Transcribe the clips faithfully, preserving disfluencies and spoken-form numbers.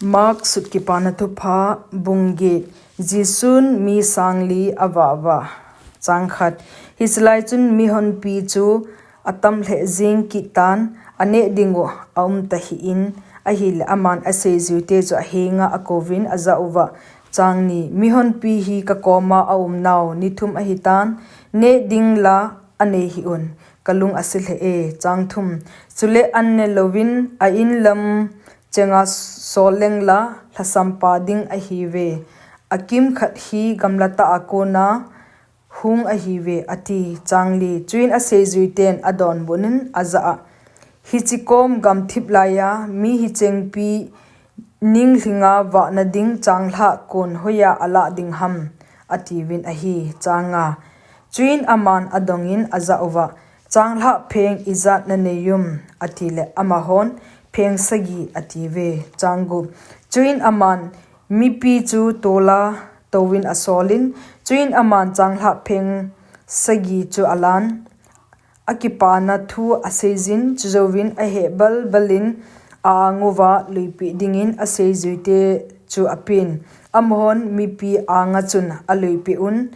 Mark Sut Kipana Thupha, bung get. Jesun mi sangli avahva. Chang khat. Hichelai chun mihonpi chu atam lheh jing kit tan, aneh ding u aum tahih in, ahile aman aseijuite chu ahenga akouvin ajah uva, Chang ni. Mihonpi hi kakoma aumnau ni thum ahitan, neh ding la anei hih un, kalung ase lheh e. Chang thum. Chule an ne louvin a in lam chenga sol leng la, lhasam pa ding ahiuve. Akimkhat hi gamlatah a kona hung ahiuve, ati. Chang li. Chuin aseijuiten adonbut in ajah a, Hiche kom gamthip laiya mi hichengpi ninglhinga vahna ding changlhah kon hoiya alah ding ham? atiuvin ahi. Chang nga. Chuin aman adongin ajah uva, Changlhah pheng ijat nanei um? atile amahon, Pheng sagi, atiuve. Chang gup. Chuin aman mipi chu tola touvin asolin, chuin aman changlhah pheng sagi chu alan, akipana thu aseijin, chujouvin aheh balbalin a-ang uva luipeh dingin aseijuite chu apen. Amahon mipi anga chun aluipeh un.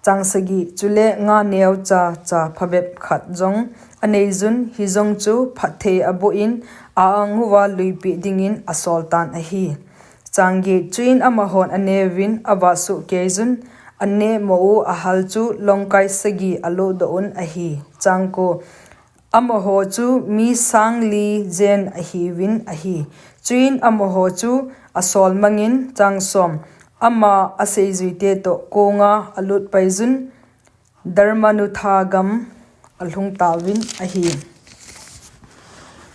Chang sagi. Chule nga neocha cha phabep khat jong aneijun, hijong chu phatthei aboh in a-ang uva luipeh dingin asoltan ahi. Chang get. Chuin amahon aneuvin avah sohkeijun, aneh mo u ahal chu longkai sagi alodoh un ahi. Chang ko. Amaho chu mi sangli jen ahiuvin ahi. Chuin amaho chu asol mangin. Chang som. Ama aseijuite toh konga alut paijun, Darmanutha gam alhung tauvin ahi.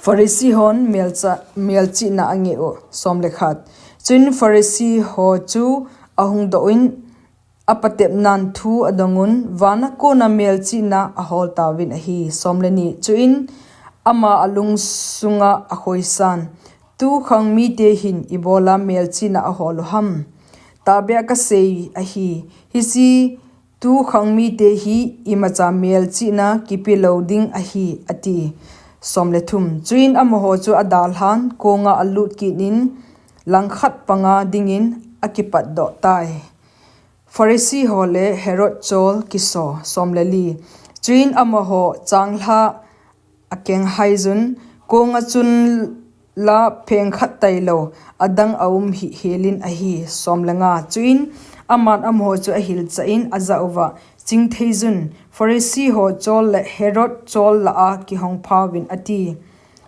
Pharisee hon melcha-, melchihna angeh u. Som le khat. Chuin Pharisee ho chu ahung doh in, apatepnan thu adongun, vana kona melchihna ahol tauvin ahi. Som le ni. Chuin ama alungsunga akhoisan, Tukhang mite hin ibola melchihna ahol u ham? Tahbeh a kasei ahi, hiche tukhang mite hi imacha melchihna kipe lou ding ahi, ati. Som le thum. Chuin amaho chu adalhan, konga alut kit in, langkhat panga dingin akipatdoh tai. Pharisee ho le Herod chol kiso. Som le li. Chuin amaho changlhah akenghaijun, konga chun la pheng khat tailou adang aum hih helin ahi. Som le nga. Chuin aman amaho chu ahilchah in ajah uva, Chingtheijun, Pharisee ho chol le Herod chol lah a kihong phauvin, ati.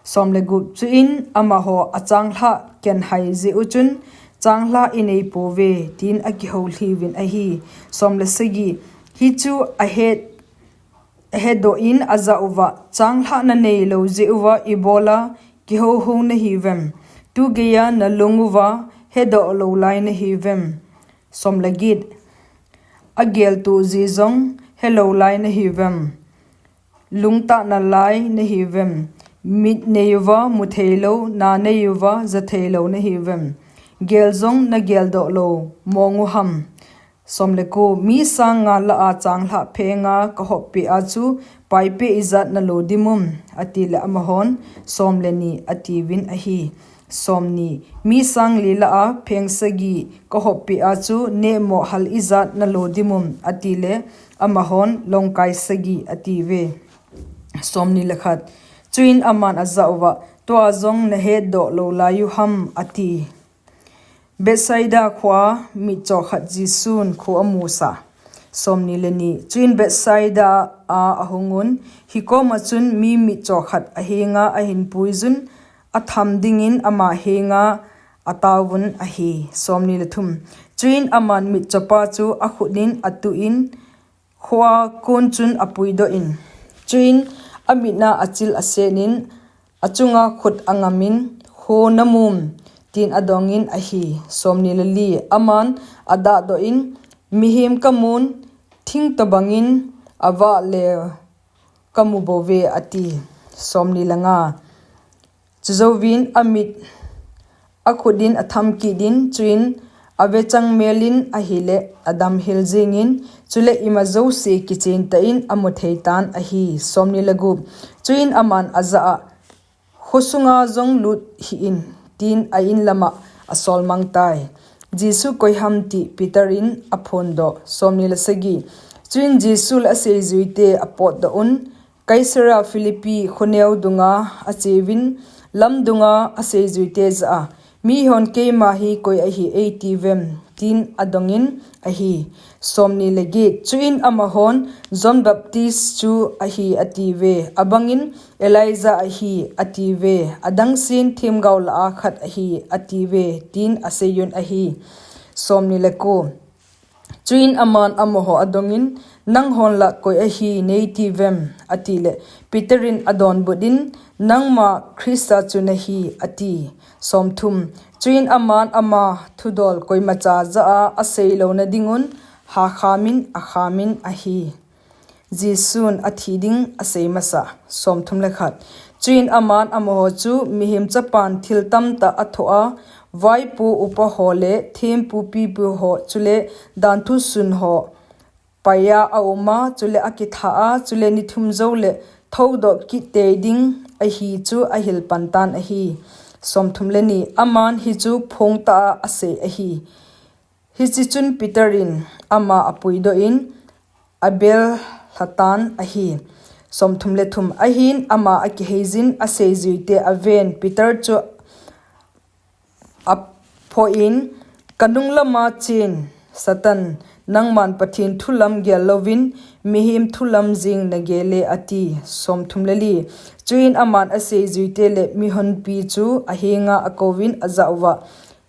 Som le gup. Chuin amaho achanglhah kenhai jeh u chun, Changlhah inei pouve, tin akihoulhiuvin ahi. Som le sagi. Hichu ahet, ahetdoh in ajah uva, Changlhah naneilou jeh uva ibola kihouhou nahiuvem? Tugeiya nalung uva hedoh lou lai nahiuvem? Som le get. Ageltoh ji jong helou lai nahiuvem? Lungtah nalai nahiuvem? Mit neiuva mutheilou, na neiuva jatheilou nahiuvem? Gel jong nageldoh lou mong u ham? Som le ko. Mi sang nga lah a changlhah phenga kahoppeh a chu paipeh ijat nalo dimum? Atile amahon, Som le ni, atiuvin ahi. Som ni. Mi sang li lah a pheng sagi kahoppeh a chu nehmo hal ijat nalo dimum? Atile amahon, Longkai sagi, atiuve. Som ni le khat. Chuin aman ajah uva, Tua jong nahetdoh lou lai u ham? ati. Bethsaida khoa mitcho khat Jesun kho amusah. Som ni le ni. Chuin Bethsaida a ahungun, hikoma chun mi mitcho khat ahenga ahinpuijun, atham dingin ama henga ataovun ahi. Som ni le thum. Chuin aman mitchopa chu akhut in atuh in, khoa kon chun apuidoh in, chuin amitna achil asenin, achunga khut angamin, Kho namum? tin adongin ahi. Som ni le li. Aman adahdoh in, Mihem kamun, thing tobangin avah le kamu bouve, ati. Som ni le nga. Chujouvin amit akhut in atham kit in, chuin avechang melin ahile adamhel jengin, chule ima jouse kichen tah in amuthei tan ahi. Som ni le gup. Chuin aman ajah a, Khosunga jong lut hih in, tin a-in lama asolmang tai. Jesu koiham ti Peter in aphondoh. Somni le sagi. Chuin Jesu le aseijuite apotdoh un, Caesarea Philippi khoneu dunga acheuvin, lam dunga aseijuite jah a, mihon keima hi koi ahi eitiuvem, tin adongin ahi. Somni le get. Chuin amahon, John Baptist chu ahi atiuve, abangin, Elijah ahi atiuve, adangsen themgao lah a khat ahi atiuve, tin aseiyun ahi. Somni le ko. Chuin aman amaho adongin, Nanghon lah koi ahi neitiuvem, atile, Peter in adonbut in, Nangma Christa chu nahi, ati. Somthum. Chuin aman ama thudol koimacha jah a asei louna dingun, hakhamin, akhamin ahi. Jesun athi ding asei masa. Somthum le khat. Chuin aman amaho chu mihem chapan thil tamtah athoh a, vaipo upa ho le thempu pipu ho chule danthu sun ho paiya aum a, chule akitha a, chule ni thum jou le thoudoh kit tei ding ahi chu ahil pan tan ahi. Somthum le ni. Aman hichu phongtah a asei ahi. Hiche chun Peter in ama apuidoh in abel lhatan ahi. Somthum le thum. Ahin ama akiheijin aseijuite aven Peter chu aphoh in, Kanung lama chen, Satan, nangman Pathen thu lam gel louvin, mihem thu lam jeng nagel e, ati. Somthum le li. Chuin aman aseijuite le mihonpi chu ahenga akouvin ajah uva,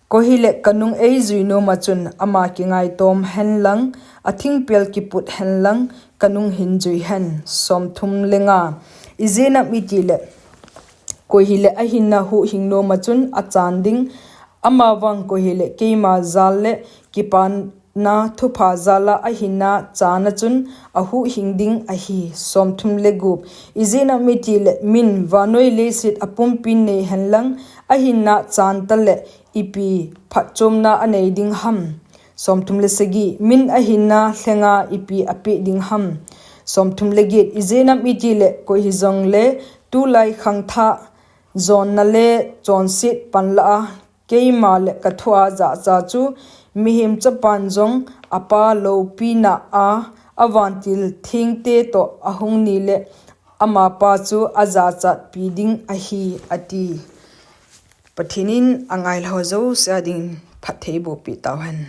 Koi hile kanung eijui nom a chun ama kingaitom henlang, athingpel kiput henlang, kanung hin jui hen. Somthum le nga. Ijeh inem itile, koi hile ahinna huhhing nom a chun achan ding, amavang koi hile keima jal le kipana thupha jal a ahinna chan a chun ahuhhing ding ahi. Somthum le gup. Ijeh inem itile min vannoi leiset apumpin nei henlang, ahinna chan tale ipi phatchomna anei ding ham? Somthum le sagi. Min ahinna lhenga ipi apeh ding ham? Somthum le get. Ijeh inem itile koi hijongle tulai khangthah jonna le chonset pan lah a keima le kathua jachat chu mihem chapan jong apa loupina a avantil thengte toh ahung nile amapa chu ajachatpi ding ahi, ati. Pathen in angailou jouse a dingin phattheiboh peh tauhen.